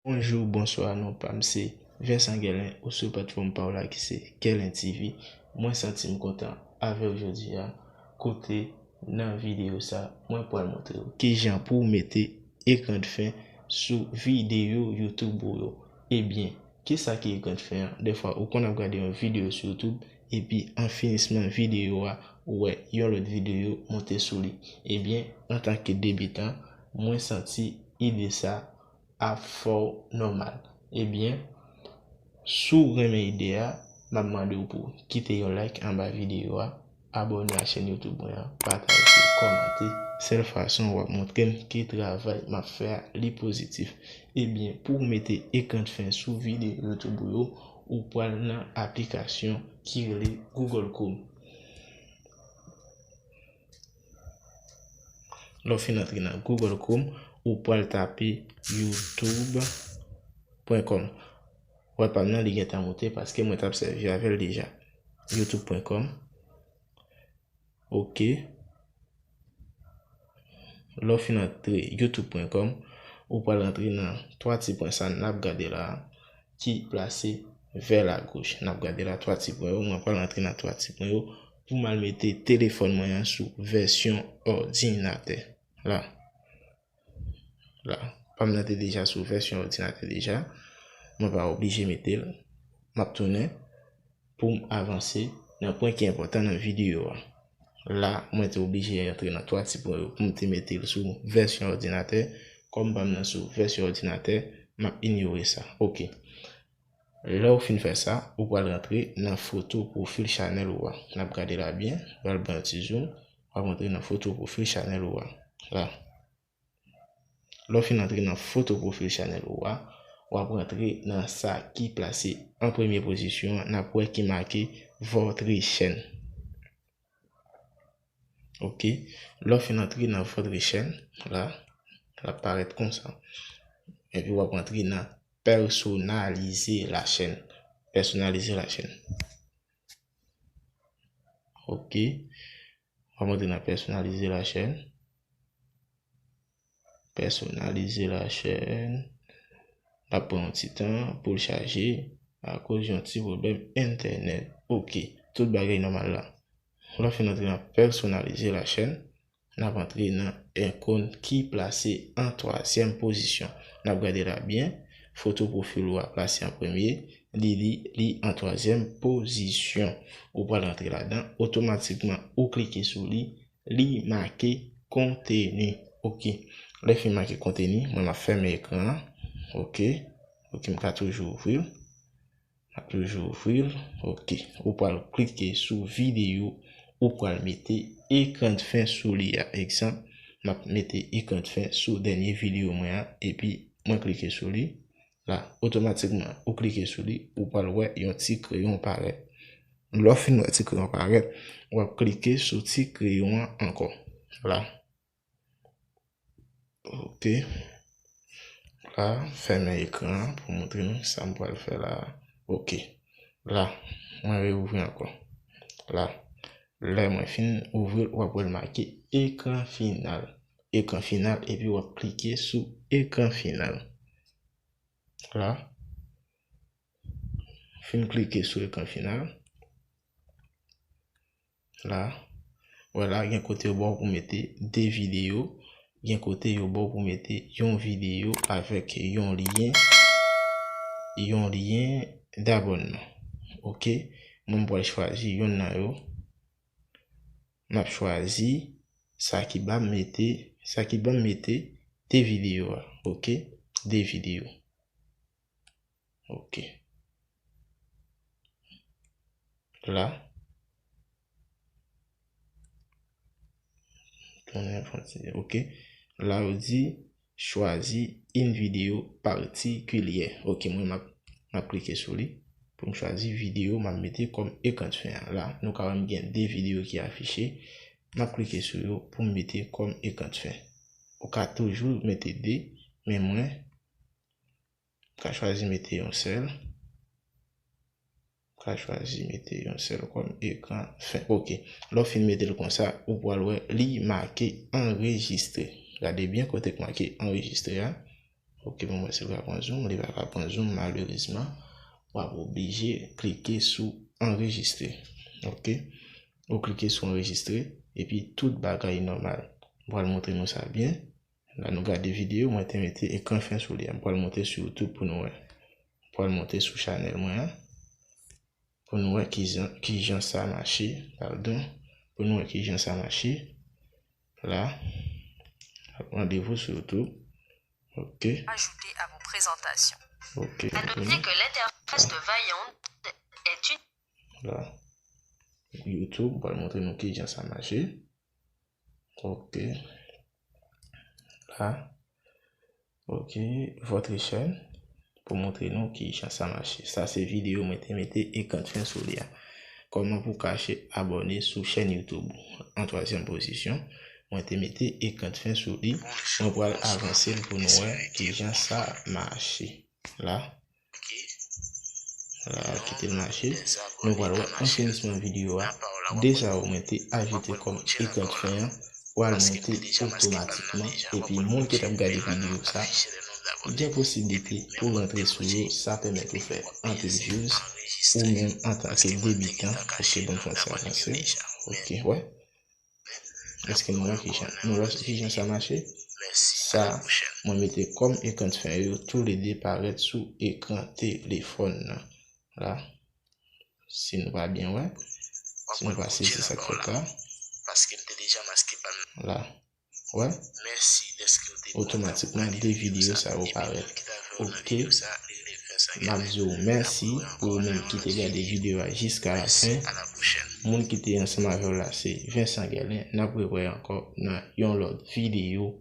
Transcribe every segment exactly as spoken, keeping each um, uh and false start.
Bonjou, bonswa, non pa m se Vincent Guerlin, ou sou platfòm pa w la ki se Guerlin T V. Mwen santi m kontan avè w jodi a, kote nan videyo sa, mwen pral montre w kijan pou w mete ekran de fen sou videyo YouTube ou yo. Ebyen, kisa ki ekran de fen an? Defwa, ou konn ap gade yon videyo sou YouTube, epi an finisman videyo a, ou wè yon lòt videyo monte sou li. Ebyen, antanke debitan, mwen santi ide sa ap fè w nòmal. Ebyen, si w renmen ide a, m ap mande w pou w kite yon like anba videyo a, abòne a chèn YouTube mwen an, pataje, kòmante. Sèl fason w ap montre m ke travay m ap fè a, li pozitif. Ebyen, pou w mete ekran de fen sou videyo YouTube ou yo, ou pral nan aplikasyon ki rele Google Chrome. Lè w fin antre nan Google Chrome, ou pral tape youtube pwen kòm. Wè pa m nan, li gentan moute paske mwen t ap sèvi avè l deja. youtube pwen kòm. Ok. Lè w fin antre youtube pwen kòm, ou pral antre nan twa ti pwen sa n ap gade la a, ki plase vè lagoch. N ap gade la, twa ti pwen yo, mwen pral antre nan twa ti pwen yo pou m al mete telefòn mwen an sou vèsyon òdinatè. La. La. Pa m nan te deja sou vèsyon òdinatè deja. Mwen pa oblije mete l. M ap tounen pou m avanse nan pwen ki enpòtan nan videyo a. La, mwen te oblije antre nan twa ti pwen yo pou m te mete l sou vèsyon òdinatè. Kòm pa m nan sou vèsyon òdinatè, m ap inyore sa. Ok. Lè w fin fè sa, ou pral rantre nan foto pwofil chanèl ou a. N ap gade la byen, pral ban yon ti zoom, w ap rantre nan foto pwofil chanèl ou a. La. Lè w fin antre nan foto pwofil chanèl ou a, w ap rantre nan sa ki plase an premye pozisyon an, n ap wè ki make Votre chaîne. Ok. Lè w fin antre nan Votre chaîne, la, l ap parèt konsa. Epi w ap antre nan Personnaliser la chaîne. Personnaliser la chaîne. Ok. W ap antre nan Personnaliser la chaîne. Personnaliser la chaîne. L ap pran yon ti tan pou l chaje akoz yon ti pwoblèm entènèt. Ok, tout bagay nòmal la. Lè w fin antre nan Personnaliser la chaîne, n ap antre nan ikòn ki plase an twazyèm pozisyon. N ap gade la byen, foto pwofil ou a plase an premye, li, li, li an twazyèm pozisyon. Ou pral antre ladan, otomatikman ou klike sou li, li make konteni. Ok. Lè fin make konteni, mwen m ap fèmen ekran an. Ok. Ok, m ka toujou ouvri l. M ap toujou ouvri l. Ok. Ou pral klike sou videyo ou pral mete ekran de fen sou li a. Egzanp, m ap mete ekran de fen sou dènye videyo mwen an, epi mwen klike sou li. La, otomatikman, ou klike sou li, ou pral wè yon ti kreyon parèt. Lè w fin wè ti kreyon parèt, w ap klike sou ti kreyon an ankò. La. Ok. La, fèmen ekran an pou montre nou sa m pral fè la. Ok. La, mwen reouvri ankò. La. Lè mwen fin ouvri l, w ap wè l make ekran final. Ekran final, epi w ap klike sou ekran final. La. Fin klike sou ekran final. La. Wè la, gen kote yo ba w pou mete de videyo. Gen kote yo ba w pou mete yon videyo avèk yon lyen, yon lyen dabònman. Ok. Mwen, m pral chwazi yonn nan yo. M ap chwazi sa ki ba m mete, sa ki ban m mete de videyo a. Ok. De videyo. Ok. La. Tounen fon ti, ok. La, yo di, chwazi une vidéo particulière. Ok, mwen, m ap, m ap klike sou li pou m chwazi videyo m ap mete kòm ekran de fen an. La, nou ka wè m gen de videyo ki afiche. M ap klike sou yo pou m mete kòm ekran de fen. Ou ka toujou mete de, men mwen, m ka chwazi mete yon sèl. M ka chwazi mete yon sèl kòm ekran fen. Ok. Lè w fin mete l konsa, ou pral wè li make anrejistre. Gade byen kote k make anrejistre a. Ok, bon, mwen se l ka pran zoom, li pa ka pran zoom, malerezman. W ap oblije klike sou anrejistre. Ok? Ou klike sou anrejistre, epi tout bagay nòmal. Mwen pral montre nou sa byen. La, nou gade videyo, mwen te mete ekran fen sou li a. Mwen pral monte sou YouTube pou nou wè. Mwen pral monte sou chanèl mwen an. Pou nou wè kijan, kijan sa mache. Padon. Pou nou wè kijan sa mache. La. Randevou sou YouTube. Ok. Ajouter à vos présentations. Ok. À noter que l'interface de Vaillant est une. La. YouTube, mwen pral montre nou kijan sa mache. Ok. La. Ok. Votre chaîne. Pou montre nou kijan sa mache. Sa se videyo mwen te mete ekran fen sou li a. Kòman pou kache abòne sou chèn YouTube ou? An twazyèm pozisyon, mwen te mete ekran fen sou li. Mwen pral avanse l pou nou wè kijan sa mache. La. La, kite l mache. Nou pral wè anfinisman videyo a. De sa yo mwen te ajoute kòm ekran fen an pral monte otomatikman. Epi moun ki t ap gade videyo sa, gen posiblite pou rantre sou yo, sa pèmèt ou fè anpil views, ou menm antanke debitan. Ok, bon, fè sa avanse. Ok, wè. Èske nou wè kijan, nou wè kijan sa mache? Sa, mwen mete kòm ekran fen yo toulede parèt sou ekran telefòn nan. La. Si nou pa byen wè, si nou pa sezi sa k fèt la. La. Wè. Otomatikman, de videyo sa yo parèt. Ok. M ap di w mèsi pou ou menm ki te gade videyo a jiska la fen. Moun ki te ansanm avè w la se Vincent Guerlin. N ap rewè ankò nan yon lòt videyo.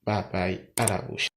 Babay, a la pwochèn.